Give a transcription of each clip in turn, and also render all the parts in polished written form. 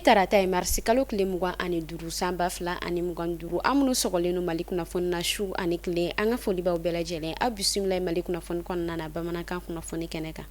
Tarata ye marisi kalo tile 25 san 2025. Aw minnu sɔgɔlen don Mali kunnafoni na su ani tile, an ka foli b'aw bɛɛ lajɛlen. Aw bisimila Mali kunnafoni kɔnɔna na bamanankan kunnafoni kɛnɛ kan.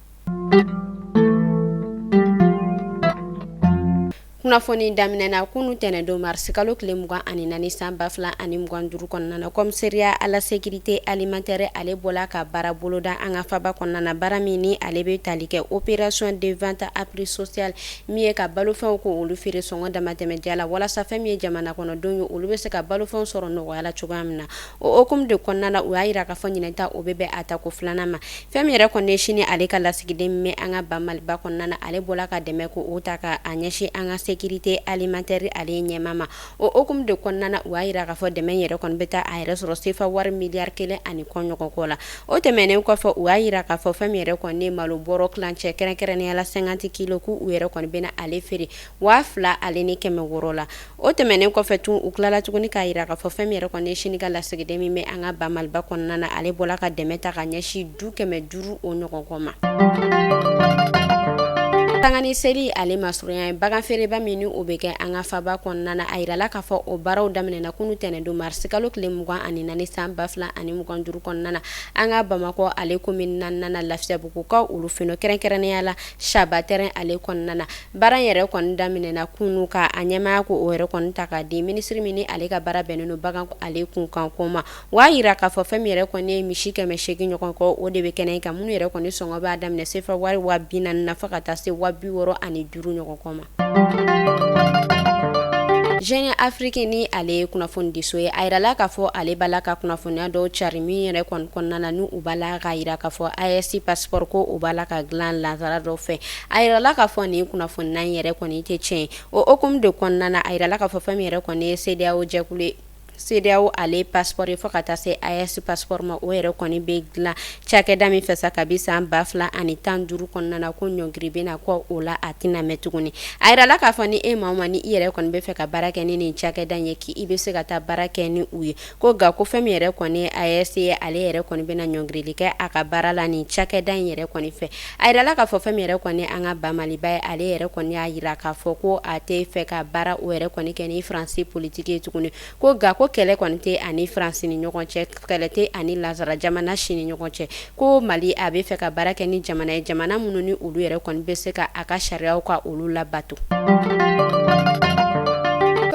Kunnafoni daminɛ na kunun tɛnɛndon marisi kalo tile 24 san 2025 kɔnɔna na, commissariat à la sécurité alimentaire ale bɔla ka baara boloda an ka faba kɔnɔna na, baara min ni ale bɛ tali kɛ opération de vente à prix social min ye ka balofɛnw ko olu feere sɔngɔ damatɛmɛdiya la, walasa fɛn min ye jamana kɔnɔdenw ye, olu bɛ se ka balofɛnw sɔrɔ nɔgɔya la cogoya min na. O hukumu de kɔnɔna na, u y'a jira k'a fɔ ɲinan ta o bɛ bɛn a tako filanan ma. Fɛn min yɛrɛ kɔni ye sini ale ka lasigiden min bɛ an ka ba Maliba kɔnɔna na, ale bɔla ka dɛmɛ ko o ta ka a ɲɛsin an ka sécurité alimentaire ale ɲɛmaa ma. O hukumu de kɔnɔna na, u y'a jira k'a fɔ dɛmɛ yɛrɛ kɔni bɛ taa a yɛrɛ sɔrɔ sefa wari miliyari kelen ani kɔ ɲɔgɔn kɔ la. O tɛmɛnen kɔfɛ, u y'a jira k'a fɔ fɛn min yɛrɛ kɔni ye malo bɔrɔ tilancɛ, kɛrɛnkɛrɛnnenya la 50 kilos, k'u yɛrɛ kɔni bɛna ale feere 2600 la. O tɛmɛnen kɔfɛ tun, u tilala tuguni k'a jira k'a fɔ fɛn min yɛrɛ kɔni ye sini ka lasigiden min bɛ an ka ba Maliba kɔnɔna na, ale bɔla ka dɛmɛ ta ka ɲɛsin du 500 o ɲɔgɔn kɔ ma. Sanga ni seli ale masurunya ye bagan feereba min ni o bɛ kɛ an ka faba kɔnɔna na, a jirala k'a fɔ o baaraw daminɛna kunun tɛnɛndon marisi kalo tile 24 san 2025 kɔnɔna na, an ka Bamakɔ ale commune naaninan na, Lafiyabugukaw olu fɛ yen, kɛrɛnkɛrɛnnenya la Saba terrain ale kɔnɔna na. Baara in yɛrɛ kɔni daminɛna kunun ka a ɲɛmaaya ko o yɛrɛ kɔni ta k'a di minisiri min ni ale ka baara bɛnnen don bagan ale kunkan ko ma. U y'a jira k'a fɔ fɛn min yɛrɛ kɔni ye misi 800 ɲɔgɔn kɔ, o de bɛ kɛnɛ in kan, minnu yɛrɛ kɔni sɔngɔ b'a daminɛ sefa wari 40 000 na fo ka taa se 65 000 ɲɔgɔn kɔ ma. Jeune Afrique ni ale ye kunnafonidiso ye, a jirala k'a fɔ ale b'a la ka kunnafoniya dɔw cari min yɛrɛ kɔni kɔnɔna na, ni u b'a la k'a jira k'a fɔ AES passeport ko o b'a la ka dilan lansara dɔw fɛ. A jirala k'a fɔ nin kunnafoniya in yɛrɛ kɔni tɛ tiɲɛ ye. O hukumu de kɔnɔna na, a jirala k'a fɔ fɛn min yɛrɛ kɔni ye CEDEAO jɛkulu ye, CEDEAO ale passeport ye fo ka taa se AES passeport ma, o yɛrɛ kɔni bɛ dilan cakɛda min fɛ sa kabi san 2015 kɔnɔna na, ko ɲɔngiri bɛna kɛ o la, a tɛna mɛn tuguni. A jirala k'a fɔ ni e maa o maa ni i yɛrɛ kɔni bɛ fɛ ka baara kɛ ni nin cakɛda in ye, k'i bɛ se ka taa baara kɛ ni u ye. Ko nka ko fɛn min yɛrɛ kɔni ye AES ye, ale yɛrɛ kɔni bɛna ɲɔngirili kɛ a ka baara la nin cakɛda in yɛrɛ kɔni fɛ. A jirala k'a fɔ fɛn min yɛrɛ kɔni an ka ba Maliba ye, ale yɛrɛ kɔni y'a jira k'a fɔ ko a tɛ fɛ ka baara o yɛrɛ kɔni kɛ ni Faransi politiki ye tuguni. Ko nka ko kɛlɛ kɔni tɛ a ni Faransi ni ɲɔgɔn cɛ, kɛlɛ tɛ a ni lansara jamana si ni ɲɔgɔn cɛ. Ko Mali a bɛ fɛ ka baara kɛ ni jamana ye, jamana minnu ni olu yɛrɛ kɔni bɛ se ka a ka sariyaw ka olu labato.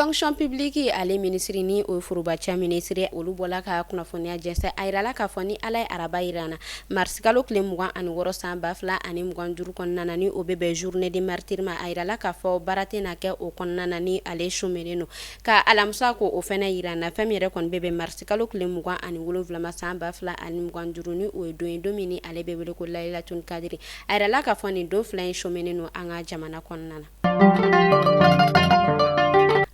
Fonction publique ale minisiri ni o ye forobaca minisiri, olu bɔla ka kunnafoniya jɛnsɛn. A jirala k'a fɔ ni Ala ye araba jira an na, marisi kalo tile 26 san 2025 kɔnɔna na, ni o bɛ bɛn journée des martyrs ma, a jirala k'a fɔ baara tɛna kɛ o kɔnɔna na ni ale chômelen don. Ka alamisa ko o fana jira an na, fɛn min yɛrɛ kɔni bɛ bɛn marisi kalo tile 27 ma san 2025, ni o ye don ye, don min ni ale bɛ wele ko Layilatuni kadiri. A jirala k'a fɔ nin don fila in chômelen don an ka jamana kɔnɔna na.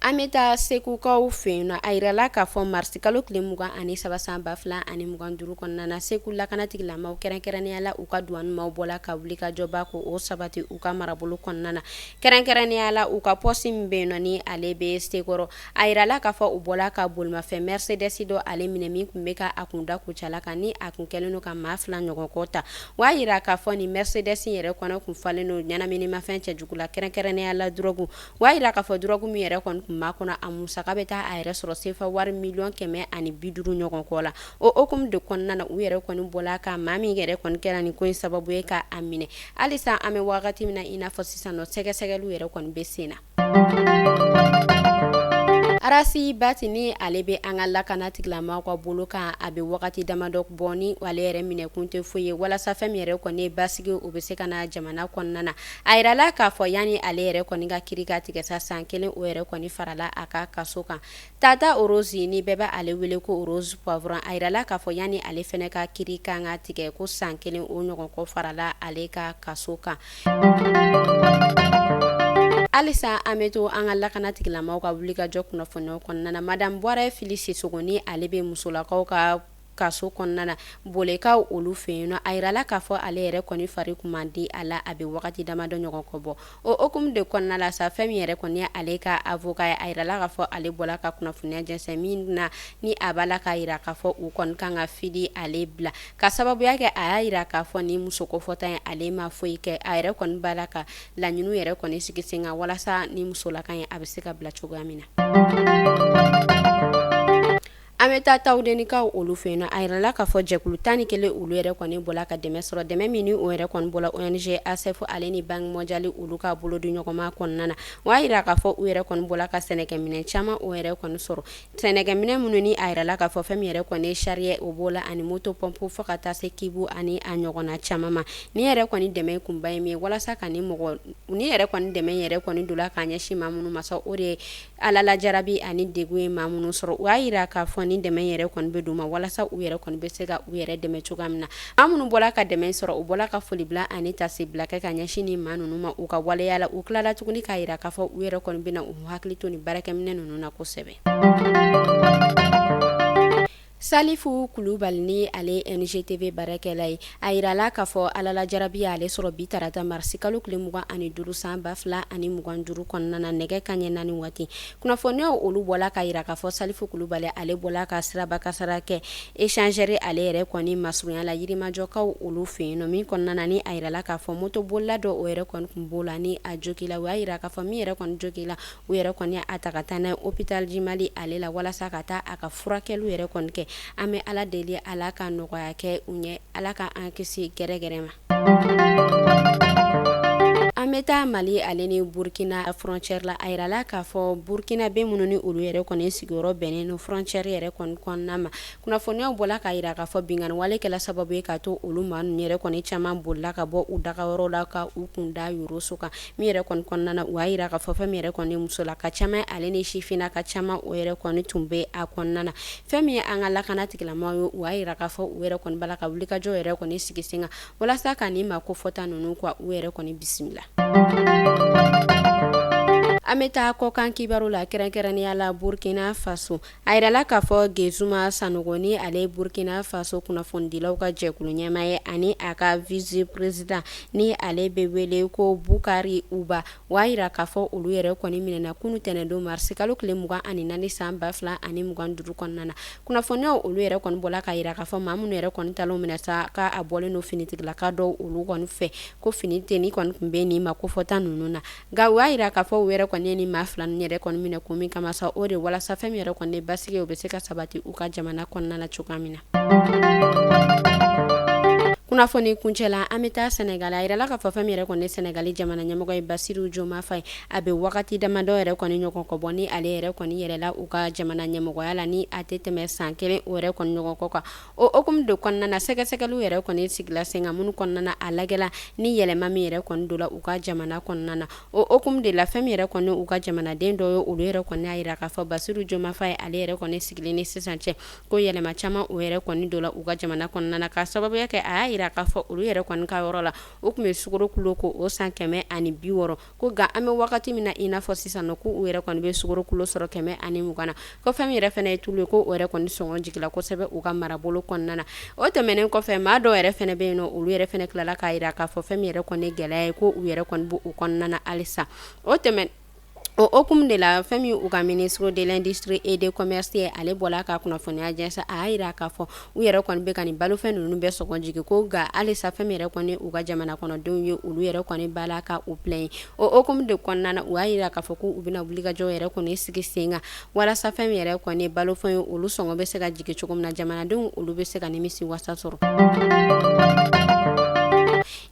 An bɛ taa Segukaw fɛ yen nɔ. A jirala k'a fɔ marisi kalo tile 23 san 2025 kɔnɔna na, Segu lakanatigilamaw, kɛrɛnkɛrɛnnenya la u ka douane maaw bɔla ka wulikajɔba ko o sabati u ka marabolo kɔnɔna na, kɛrɛnkɛrɛnnenya la u ka poste min bɛ yen nɔ ni ale bɛ Sekɔrɔ. A jirala k'a fɔ u bɔla ka bolimafɛn Mercedes dɔ ale minɛ min tun bɛ ka a kun da Kucala kan, ni a kun kɛlen don ka maa fila ɲɔgɔn kɔ ta. U y'a jira k'a fɔ nin Mercedes yɛrɛ kɔnɔ kun falen don ɲɛnaminimafɛn cɛjugu la, kɛrɛnkɛrɛnnenya la drogue. U y'a jira k'a fɔ drogue min yɛrɛ kɔni tun b'a kɔnɔ, a musaka bɛ taa a yɛrɛ sɔrɔ sefa wari miliyɔn 150 ɲɔgɔn kɔ la. O hukumu de kɔnɔna na, u yɛrɛ kɔni bɔla ka maa min yɛrɛ kɔni kɛra nin ko in sababu ye ka a minɛ. Halisa an bɛ wagati min na i n'a fɔ sisan nɔ, sɛgɛsɛgɛliw yɛrɛ kɔni bɛ sen na. Ras Bath ni ale bɛ an ka lakana tigilamaw ka bolo kan, a bɛ wagati damadɔ bɔ ni ale yɛrɛ minɛkun tɛ foyi ye walasa fɛn min yɛrɛ kɔni ye basigi o bɛ se ka na jamana kɔnɔna na. A jirala k'a fɔ yanni ale yɛrɛ kɔni ka kiri ka tigɛ sa, san kelen o yɛrɛ kɔni farala a ka kaso kan. Tata Rose ni bɛɛ bɛ ale wele ko Rose Poivron, a jirala k'a fɔ yanni ale fana ka kiri kan ka tigɛ, ko san kelen o ɲɔgɔn kɔ farala ale ka kaso kan. Halisa an bɛ to an ka lakana tigilamaw ka wulikajɔ kunnafoniyaw kɔnɔna na. Madame Buwarɛ Fili Sisoko ni ale bɛ musolakaw ka kaso kɔnɔna na Bolekaw olu fɛ yen nɔ. A yirala k'a fɔ ale yɛrɛ kɔni fari kun man di a la, a bɛ wagati damadɔ ɲɔgɔn kɔ bɔ. O hukumu de kɔnɔna la sa, fɛn min yɛrɛ kɔni ye ale ka avocat ye, a yirala k'a fɔ ale bɔla ka kunnafoniya jɛnsɛn min na ni a b'a la k'a yira k'a fɔ u kɔni kan ka Fidi ale bila, ka sababuya kɛ a y'a yira k'a fɔ ni muso kofɔta in ale ma foyi kɛ. A yɛrɛ kɔni b'a la ka laɲiniw yɛrɛ kɔni sigi sen kan walasa ni musolaka in a bɛ se ka bila cogoya min na. An bɛ taa Tawudenikaw olu fɛ yen nɔ. A yirala k'a fɔ jɛkulu 11 olu yɛrɛ kɔni bɔla ka dɛmɛ sɔrɔ, dɛmɛ min ni o yɛrɛ kɔni bɔla ONG ASEF ale ni Banque mondiale olu ka bolodiɲɔgɔnma kɔnɔna na. O y'a yira k'a fɔ u yɛrɛ kɔni bɔla ka sɛnɛkɛminɛn caman o yɛrɛ kɔni sɔrɔ, sɛnɛkɛminɛn minnu ni a yirala k'a fɔ fɛn min yɛrɛ kɔni ye chariot o b'o la, ani moto pompe, fo ka taa se cube ani a ɲɔgɔnna caman ma. Ni yɛrɛ kɔni dɛmɛ kunba ye min ye walasa ka ni mɔgɔ ni yɛrɛ kɔni dɛmɛ yɛrɛ kɔni donna k'a ɲɛsin maa minnu ma sa, o de ye Ala lajarabi ani degun ye maa minnu sɔrɔ. U y'a yira k'a fɔ ni dɛmɛ yɛrɛ kɔni bɛ d'u ma walasa u yɛrɛ kɔni bɛ se ka u yɛrɛ dɛmɛ cogoya min na. Maa minnu bɔla ka dɛmɛ sɔrɔ, u bɔla ka folibila ani tasibila kɛ ka ɲɛsin ni maa ninnu ma u ka waleya la. U tilala tuguni k'a yira k'a fɔ u yɛrɛ kɔni bɛna u hakili to ni baarakɛminɛn ninnu na kosɛbɛ. Salifu Kulubali ni ale NGTV baarakɛla ye, a yirala k'a fɔ Ala lajarabi y'ale sɔrɔ bi tarata marisi kalo tile 25 san 2025 kɔnɔna na nɛgɛ kanɲɛ 4 waati. Kunnafoniyaw olu bɔla k'a yira k'a fɔ Salifu Kulubali ale bɔla ka siraba kasara kɛ échangeur ale yɛrɛ kɔni masurunya la Yirimajɔkaw olu fɛ yen nɔ, min kɔnɔna na ni a yirala k'a fɔ motobolila dɔ o yɛrɛ kɔni tun b'o la ni a jogila. U y'a yira k'a fɔ min yɛrɛ kɔni jogila, u yɛrɛ kɔni a ta ka taa n'a ye hôpital du Mali ale la walasa ka taa a ka furakɛliw yɛrɛ kɔni kɛ. An bɛ Ala deli, Ala ka nɔgɔya kɛ u ɲɛ, Ala ka an kisi gɛrɛgɛrɛ ma. An bɛ taa Mali ale ni Burkina frontière la. A yirala k'a fɔ Burkinabé minnu ni olu yɛrɛ kɔni sigiyɔrɔ bɛnnen don frontière yɛrɛ kɔni kɔnɔna ma, kunnafoniyaw bɔla k'a yira k'a fɔ binkanni wale kɛla sababu ye k'a to olu maa ninnu yɛrɛ kɔni caman bolila ka bɔ u dagayɔrɔ la ka u kun da Yoroso kan, min yɛrɛ kɔni kɔnɔna na u y'a yira k'a fɔ fɛn min yɛrɛ kɔni musolaka caman ale ni sifinnaka caman o yɛrɛ kɔni tun bɛ a kɔnɔna na. Fɛn min ye an ka lakana tigilamaaw ye, u y'a yira k'a fɔ u yɛrɛ kɔni b'a la ka wulikajɔ yɛrɛ kɔni sigi sen kan walasa ka nin maa kofɔta ninnu ka u yɛrɛ kɔni bisimila. An bɛ taa kɔkan kibaru la, kɛrɛnkɛrɛnnenya la Burkina Faso. A yirala k'a fɔ Gezuma Sanogo ni ale ye Burkina Faso kunnafonidilaw ka jɛkulu ɲɛmaa ye, ani a ka vice président ni ale bɛ wele ko Bukari Uba, o y'a yira k'a fɔ olu yɛrɛ kɔni minɛna kunun tɛnɛndon marisi kalo tile 24 san 2025 kɔnɔna na. Kunnafoniyaw olu yɛrɛ kɔni bɔla k'a yira k'a fɔ maa minnu yɛrɛ kɔni taalen minɛ sa, k'a bɔlen don finitigilaka dɔw olu kɔni fɛ, ko fini tenue kɔni tun bɛ nin maa kofɔta ninnu na. Nka u y'a yira k'a fɔ u yɛrɛ kɔni ye nin maa fila ninnu yɛrɛ kɔni minɛ kun min kama sa, o de walasa fɛn min yɛrɛ kɔni basigi o bɛ se ka sabati u ka jamana kɔnɔna na cogoya min na. Kunnafoni kuncɛ la, an bɛ taa Sɛnɛgali. A yirala k'a fɔ fɛn min yɛrɛ kɔni Sɛnɛgali jamana ɲɛmɔgɔ ye Basiru Joma Faye, a bɛ wagati damadɔ yɛrɛ kɔni ɲɔgɔn kɔ bɔ ni ale yɛrɛ kɔni yɛlɛla u ka jamana ɲɛmɔgɔya la, ni a tɛ tɛmɛ san kelen o yɛrɛ kɔni ɲɔgɔn kɔ kan. O hukumu de kɔnɔna na, sɛgɛsɛgɛliw yɛrɛ kɔni sigila sen kan minnu kɔnɔna na a lajɛla ni yɛlɛma min yɛrɛ kɔni donna u ka jamana kɔnɔna na. O hukumu de la, fɛn min yɛrɛ kɔni u ka jamanaden dɔ ye, olu yɛrɛ kɔni y'a yira k'a fɔ Basiru Joma Faye ale yɛrɛ kɔni sigilen ni sisan cɛ, ko yɛlɛma caman o yɛrɛ kɔni donna u ka jamana kɔnɔna na, k'a sababuya kɛ a y'a yira k'a fɔ olu yɛrɛ kɔni ka yɔrɔ la, u tun bɛ sukaro kilo ko o san 160, ko nka an bɛ wagati min na i n'a fɔ sisan nɔ, ko u yɛrɛ kɔni bɛ sukaro kilo sɔrɔ 120 na, ko fɛn min yɛrɛ fana ye tulu ye, ko o yɛrɛ kɔni sɔngɔ jigila kosɛbɛ u ka marabolo kɔnɔna na. O tɛmɛnen kɔfɛ, maa dɔw yɛrɛ fana bɛ yen nɔ, olu yɛrɛ fana tilala k'a yira k'a fɔ fɛn min yɛrɛ kɔni gɛlɛya ye, ko u yɛrɛ kɔni b'o kɔnɔna na halisa. O tɛmɛn o hukumu de la, fɛn min u ka ministre de l'industrie et de commerce ye, ale bɔla ka kunnafoniya jɛnsɛn. A y'a yira k'a fɔ u yɛrɛ kɔni bɛ ka nin balofɛn ninnu bɛɛ sɔngɔ jigin, ko nka halisa fɛn min yɛrɛ kɔni u ka jamana kɔnɔdenw ye, olu yɛrɛ kɔni b'a la ka u plaindre. O hukumu de kɔnɔna na, u y'a yira k'a fɔ ko u bɛna wulikajɔ yɛrɛ kɔni sigi sen kan walasa fɛn min yɛrɛ kɔni balofɛn ye, olu sɔngɔ bɛ se ka jigin cogo min na, jamanadenw olu bɛ se ka nimisi wasa sɔrɔ.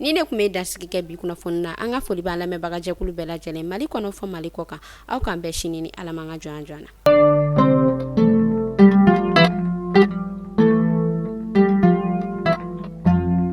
Ni ne tun bɛ dansigi kɛ bi kunnafoni na. An ka foli b'an lamɛnbagajɛkulu bɛɛ lajɛlen, Mali kɔnɔ fɔ Mali kɔ kan. Aw k'an bɛn sini ni Ala m'an ka jɔnya jɔ an na.